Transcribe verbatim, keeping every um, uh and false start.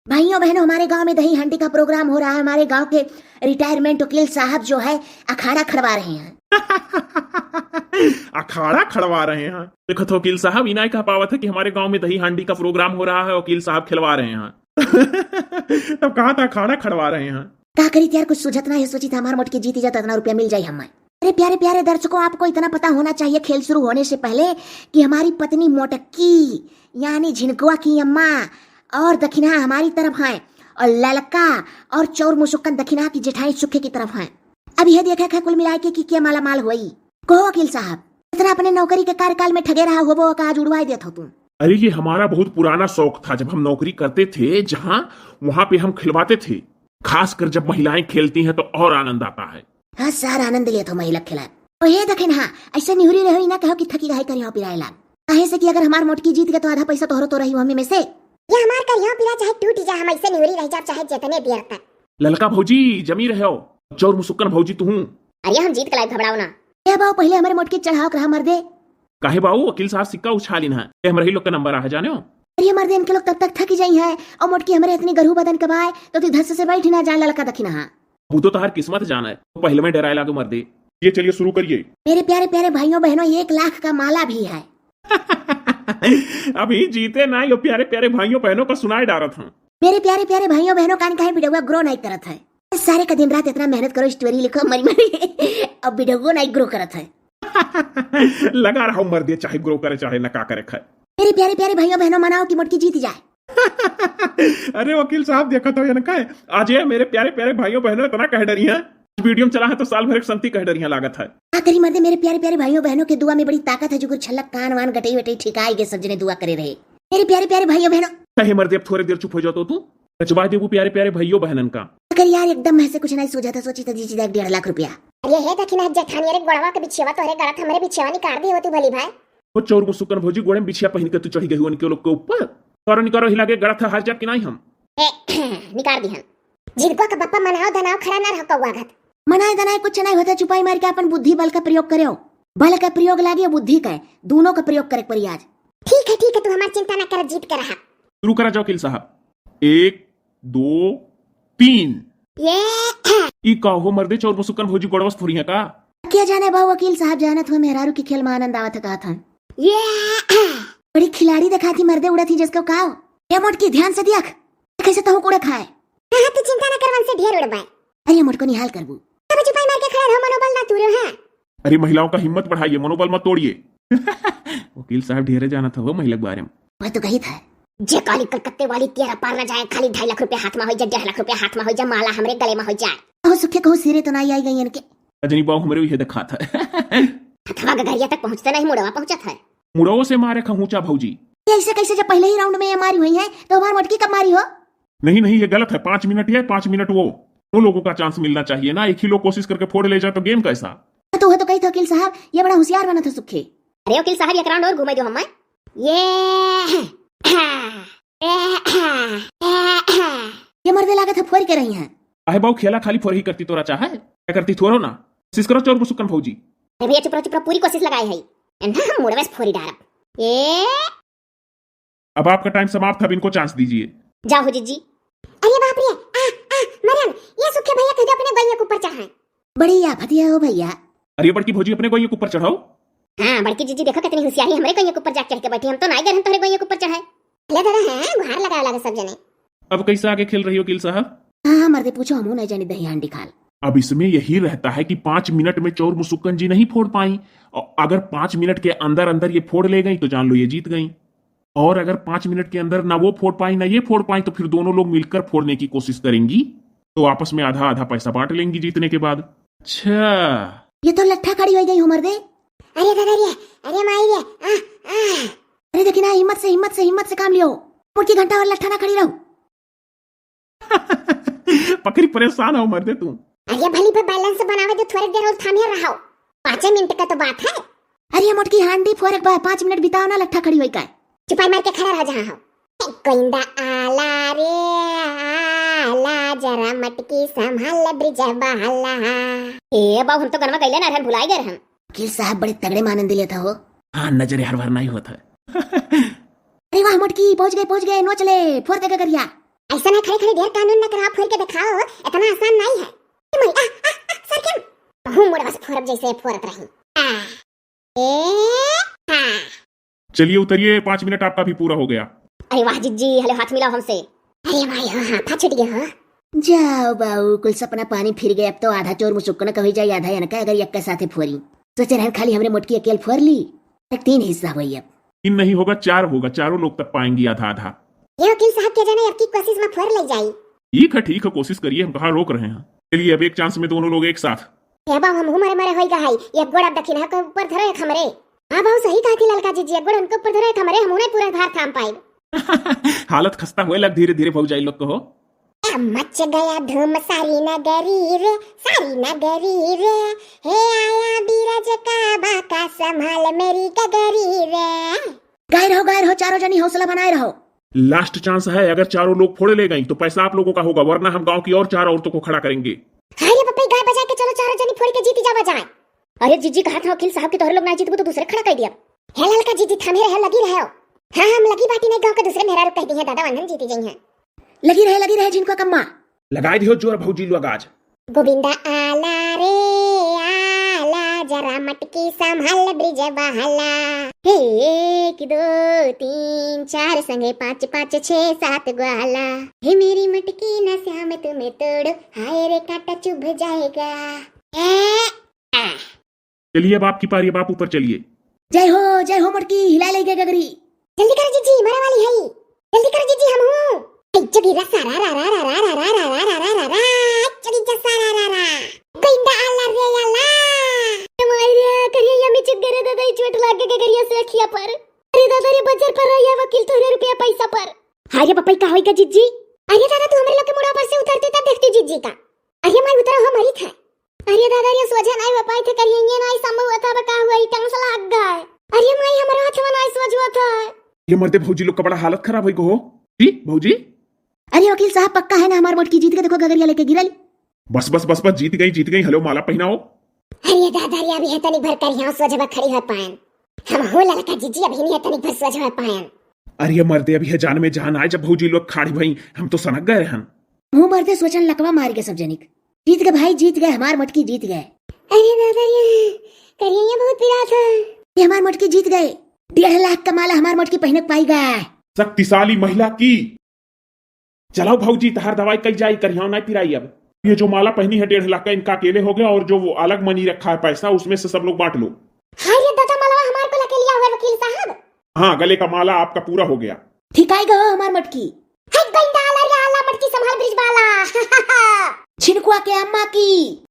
भाइयों बहनों, हमारे गांव में दही हांडी का प्रोग्राम हो रहा है। हमारे गांव के रिटायरमेंट वकील साहब जो है, अखाड़ा खड़वा रहे हैं। अखाड़ा खड़वा रहे हैं? देखो तो वकील साहब, ई नाहीं कह पावत है कि हमारे गांव में दही हांडी का प्रोग्राम हो रहा है, वकील साहब खिलवा रहे हैं। तब कहा था अखाड़ा खड़वा रहे हैं। का करी यार, कुछ सूझत ना है। सोची था हमार मोटकी जीती जाए तो इतना रुपया मिल जाए हमें। अरे प्यारे प्यारे दर्शकों, आपको इतना पता होना चाहिए खेल शुरू होने से पहले कि हमारी पत्नी मोटकी यानी झिनकुआ की अम्मा और दखिनहा हमारी तरफ हैं और ललका और चौर मुसुक्कन दखिनहा की जेठाई सुखे की तरफ हैं। अब यह देखा है कुल मिला के कि क्या माला माल हुई। कहो वकील साहब, इतना अपने नौकरी के कार्यकाल में ठगे रहा होबो का आज उड़वाए देत हो तू। अरे ये हमारा बहुत पुराना शौक था, जब हम नौकरी करते थे जहाँ, वहाँ पे हम खिलवाते थे। खासकर जब महिलाएं खेलती हैं तो और आनंद आता है। हाँ सर, आनंद लेत हो महिला खेला। ओ हे दखिनहा, ऐसे निहुरी रहो, ई ना कहो कि थकी गई करियो पिराए लाग। काहे से कि अगर हमार मोटकी जीत गए तो आधा पैसा तोहरो तो रही हमें में से। ये हमार करियो पिरा चाहे टूट जा, हम ऐसे निहुरी रह जाब चाहे जितने देर तक। ललका भौजी जमी रहो, चौर मुसुक्कन भौजी तू। अरे हम जीत के लाइब, घबराओ ना। ए बाऊ, पहले हमारे मोटकी चढ़ाव के रहा मर्दे। काहे बाऊ, वकील साहब सिक्का उछालिन है, ये हमरे ही लोग का नंबर आ है जाने हो। अरे मर्दे, इनके लोग तब तक थकी जाई हैं और मोटकी हमरे इतनी गरहू बदन के बाय तो तू धस से बैठ ना जाए ललका दखिनहा। वो तो तहार किस्मत जाने, तो पहले में डराए लागो मर्दे। ये चलिए शुरू करिए। मेरे प्यारे प्यारे भाइयों बहनों, एक लाख का माला भी है। अभी जीते ना, यो प्यारे प्यारे भाइयों बहनों का सुनाए डारत हूँ। मेरे प्यारे प्यारे भाइयों बहनों, कान काहे वीडियो ग्रो नहीं करत है? सारे का दिन रात इतना मेहनत करो, स्टोरी लिखो मरी मरी, अब वीडियो नहीं ग्रो करत है। लगा रहो मर्दे, चाहे ग्रो करे चाहे ना का करे खाए। मेरे प्यारे प्यारे भाइयों बहनों, मनाओ कि मोटकी जीत जाए। अरे वकील साहब, देखा तो ये ना है, आज ये मेरे प्यारे प्यारे भाइयों बहनों इतना कह डरी हैं, वीडियो में चला है तो साल भर एक संती कह डरी हैं लागत है। का करी मर्दे, मेरे प्यारे प्यारे भाइयों बहनों के दुआ में बड़ी ताकत है, जुगुर छल्लक कान वान गटई वटई ठिकाई के सब जने दुआ करे रहे। मेरे प्यारे प्यारे भाइयों बहनों। अरे मर्दे, अब थोड़े देर चुप हो जाओ तो तू, नचवा देबू प्यारे प्यारे भाइयों बहनन का। अगर यार एकदम में से कुछ नहीं सूझा था, सोची था दीजिए एक डेढ़ लाख रुपया। अरे हे दखिनहा जेठानी, अरे गोड़वा के बिछियावा तोहरे गलत हमरे बिछियावा निकाल दी हो तू भली भाई। वो चौर मुसुक्कन भौजी, गोड़े में बिछिया पहन के तू चढ़ी गई उनके लोग के ऊपर। करो निकारो, हिला के गलत है, हार जाब कि नहीं हम? ए, निकाल दी हम। झिनकुआ का बप्पा मनाओ धनाओ खड़ा ना रहो कौआ घत। मनाए धनाए कुछ नहीं होता, चुपाई मार के अपन बुद्धि बल का प्रयोग करो। बल का प्रयोग लागे बुद्धि का, दोनों का प्रयोग करे के पड़ी आज। ठीक है ठीक है, तू हमार चिंता ना कर, जीत के रहा। शुरू करा जाओ वकील साहब, एक दो तीन। ये ई का हो मर्दे, चौर मुसुक्कन भौजी गोड़वस थोड़ी है का? क्या जाने बा वकील साहब, जानत हुए मेहरारू के खेल में आनंद आवत है कहत हैं। ये बड़ी खिलाड़ी दिखाती मर्दे, उड़त ही जिसको का हो। ए मोटकी, ध्यान से देख, कैसे तहु उड़े खाए। हाँ, तू चिंता ना कर, वनसे ढेर उड़बाए। अरे मोटको निहाल करबू। अब चुपाई मार के खड़ा रहो, मनोबल ना तूरो, हाँ। अरे महिलाओं का हिम्मत बढ़ाइए, मनोबल मत तोड़िए। वकील साहब ढेरे जानत हो महिला के बारे में। मैं तो कही था। जे काली कलकत्ते वाली तेरा पार ना जाए, खाली ढाई लाख रुपया हाथ में हो जाए, डेढ़ लाख रुपया हाथ में हो जाए, माला हमरे गले में हो जाए। कहूँ सुखे कहूँ सिरे तो ना आई गई इनके। अजनी बाबू हमरे इहे दिखात है। हथवा गगरिया तक पहुँचते नहीं, मुड़वा पहुँचत है। मुड़वो से मारे खहूचा भौजी। ये ऐसे कैसे, जब पहले ही राउंड में ये मारी हुई है तो हमार मोटकी कब मारी हो? नहीं नहीं, ये गलत है, पाँच मिनट ये, पाँच मिनट वो। दोनों लोगों का चांस मिलना चाहिए ना, एक ही लोग कोशिश करके फोड़ ले जाए तो गेम कैसा? तो वह तो कही था वकील साहब, ये बड़ा होशियार बना था सुखे। अरे वकील साहब, एक राउंड और घूमे दो हमें। ये ये मर्दे लागत है फोर के रही हैं। अहे बाऊ, खेला खाली फोर ही करती तोरा चाहे, क्या करती थोरो ना, कोशिश करो चोर मुसुक्कन भौजी। अरे भैया चुप रहो, चुप रहो, पूरी कोशिश लगाए है। एन्ना हम मुड़वे से फोरी डारब। ए अब आपका टाइम समाप्त है, अब इनको चांस दीजिए। जाओ हो जीजी। अरे बाप रे, आ, आ, मरन, ये सुखे भैया कह दो अपने गइया के ऊपर चढ़ाए। बड़ी आफत है हो भैया। अरे बड़की भौजी, अपने गइया के ऊपर चढ़ाओ। हाँ बड़की जीजी, देखो कितनी होशियारी, हमरे गइया के ऊपर जाके चढ़ के बैठी, हम तो नाई गए रहन तोहरे गइया के ऊपर चढ़ाए। ले दादा, हाँ, गुहार लगावे लागे सब जने। अब कैसे आगे खेल रही हो वकील साहब? हाँ, हाँ, मर्दे पूछो, हमहू नहीं जानी दही हांडी खाल। अब इसमें यही रहता है कि पाँच मिनट में चोर मुसुक्कन जी नहीं फोड़ पाई, और अगर पाँच मिनट के अंदर अंदर ये फोड़ ले गई तो जान लो ये जीत गई, और अगर पाँच मिनट के अंदर ना वो फोड़ पाई ना ये फोड़ पाई तो फिर दोनों लोग मिलकर फोड़ने की कोशिश करेंगी, तो आपस में आधा आधा पैसा बांट लेंगी जीतने के बाद। अच्छा, ये तो लट्ठा खड़ी हो गई हो मर्दे। अरे दादा रे, अरे माई रे, आ, आ। अरे देखी ना, हिम्मत से, हिम्मत से, हिम्मत से काम लियो। मुड़की घंटा भर लट्ठा ना खड़ी रहो। पकड़ी परेशान हो मर्दे तू। अरे भली पे बैलेंस बनावे दे, थोड़े देर और थामे रहो, पाँचे मिनट का तो बात है। अरे मोटकी हांडी फोरक बा, पाँच मिनट बिताओ ना, लट्ठा खड़ी होई का। चुपाई मार के खड़ा रह जहाँ हो। गोइंदा आला रे आला, जरा मटकी संभाल ब्रिज बहाला। ए बाबू, हम तो गनवा गइले ना रहन, भुलाई गए रहन। वकील साहब बड़े तगड़े में आनंद लेता हो। हाँ, नजरे हर बार नहीं होता है। अरे वाह मोटकी, पहुंच गए, पहुंच गए, नोच ले, फोर देगा गरिया। ऐसा ना खड़े खड़े ढेर कानून ना कराओ, फोड़ के दिखाओ, इतना आसान नहीं है। ए माई, आ, आ, आ, सर के। हूँ मुड़वा से फोड़ब जैसे फोड़त रही। आ, ए, हाँ। चलिए उतरिए, पाँच मिनट आपका भी पूरा हो गया। अरे वाह जिज्जी, हले हाथ मिलाओ हमसे। अरे भाई, हाँ, हाँ, हाथ छूट गया, हाँ। जाओ बाऊ, कुल सपना पानी फिर गया। अब तो आधा चोर मुसुक्कन कही जाए, आधा इनका अगर यक्का साथे फोरी। सोचे रहन खाली हमरे मोटकी अकेल फोर ली, तक तीन हिस्सा होई अब। तीन नहीं होगा, चार होगा, चारों लोग तक पाएंगी आधा आधा। ये वकील साहब के जाने अब की कोशिश में फोर ले जाई। ठीक है, ठीक है, कोशिश करिए, हम कहाँ रोक रहे हैं। चलिए अब एक चांस में दोनों लोग एक साथ। ए बाऊ, हमहू मरे मरे होई गा हई। एक गोड़ अब दखिनहा के ऊपर धरो, एक हमरे। हाँ बाऊ, सही कहती ललका जिज्जी, एक गोड़ उनके ऊपर धरो, एक हमरे, हमहू नहीं पूरा भार थाम पाइब। हालत खस्ता होए लग धीरे धीरे भौजाई लोग को हो। मच गया धूम सारी नगरी रे, सारी नगरी रे। हे आया बीरज का बाका, संभाल मेरी गगरी रे। गाय रहो, गाय रहो, चारों जनी हौसला बनाए रहो। लास्ट चांस है, अगर चारों लोग फोड़े ले गई तो पैसा आप लोगों का होगा, वरना हम गांव की और चार औरतों को खड़ा करेंगे। अरे बप्पे, गाय बजा के चलो, चारों जनी फोड़ के जीती जावा जाए। अरे जिज्जी, कहत हौ वकील साहब कि तोहरे लोग ना जीतबू तो दूसरे खड़ा कर दिया। हे ललका जिज्जी, थामे रहे, लगी रहे। हाँ, हम लगी बाटी नहीं, गाँव के दूसरे मेहरारू कह दी है, दादा वंदन जीती गई है। लगी रहे, लगी रहे, जिनको कम्मा। लगाई दियो जोर भौजी लोग आज। गोविंदा आला रे आला, जरा मटकी संभाल ब्रिज बहाला। हे एक दो तीन चार संगे पाँच पाँच छः सात ग्वाला। हे मेरी मटकी ना श्याम तुम्हें तोड़ो, हाय रे कांटा चुभ जाएगा। ए, आ। चलिए अब आपकी पारी, अब आप ऊपर चलिए। जय हो, जय हो मोटकी, हिला ले गए गगरी। जल्दी कर जिज्जी, मरे वाली है। जल्दी कर जिज्जी, हम हूँ। ए, चुगी रसा रा रा रा रा। चुगी जसा रा रा रा। गोविंदा आला रे आला। माई रे, करिया में चुप करे दादा, ई चोट लाग गए गगरिया से अखिया पर। अरे दादा रे, बजर पर रहिया वकील तोहरे रुपया पैसा पर। हाय रे बपई, का होई का जिज्जी? अरे दादा, तू हमरे लोग के मुड़ा पर से उतरती तब देखती जिज्जी का। अरे माई, उतरा हो, मरी था। अरे दादा रे, सोझा नाई बपाई थे, करिए ये नाई संभव होता बा, का हुआ, ई टांस लाग गए। अरे माई, हमारा हाथवा नाई सोझ होता। ये मर्दे, भौजी लोग का बड़ा हालत खराब होई गो हो। जी, भौजी? अरे वकील साहब, पक्का है ना हमार मोटकी जीत गए, देखो गगरिया लेके गिरल। बस, बस, बस, बस, जीत गई, जीत गई। हलो, माला पहनाओ। अरे दादा रे, अभी है तनी भर करिया सोझवा खड़ी हो पाएन। हम हो ललका जिज्जी, अभी नहीं है तनी भर सोझवा पाएन। अरे मर्दे, अभी है जान में जान आए, जब भौजी लोग खाड़ी भई, हम तो सनक गए रहन। मुँह मरते सोचन लकवा मार के सब जनिक। जीत गए भाई, जीत गए, हमार मटकी जीत गए। अरे दादा रे, करिया बहुत पिरात है। ये हमार मटकी जीत गए। डेढ़ लाख का माला हमार मटकी पहने के पाई गए। शक्तिशाली महिला की। चलाओ भौजी, तहार दवाई कई जाई, करिया नाई पिराई अब। ये जो माला पहनी है डेढ़ लाख का, इनका अकेले हो गया, और जो वो अलग मनी रखा है पैसा, उसमें से सब लोग बांट लो। हाय रे दादा, मालवा हमार को लके लिया हुआ वकील साहब। हाँ, गले का माला आपका पूरा हो गया। ठिकाई गयो हमार मटकी। हट गइंदा आला रे आला, मटकी संभाल ब्रिज बाला। छिनकुआ के अम्मा की।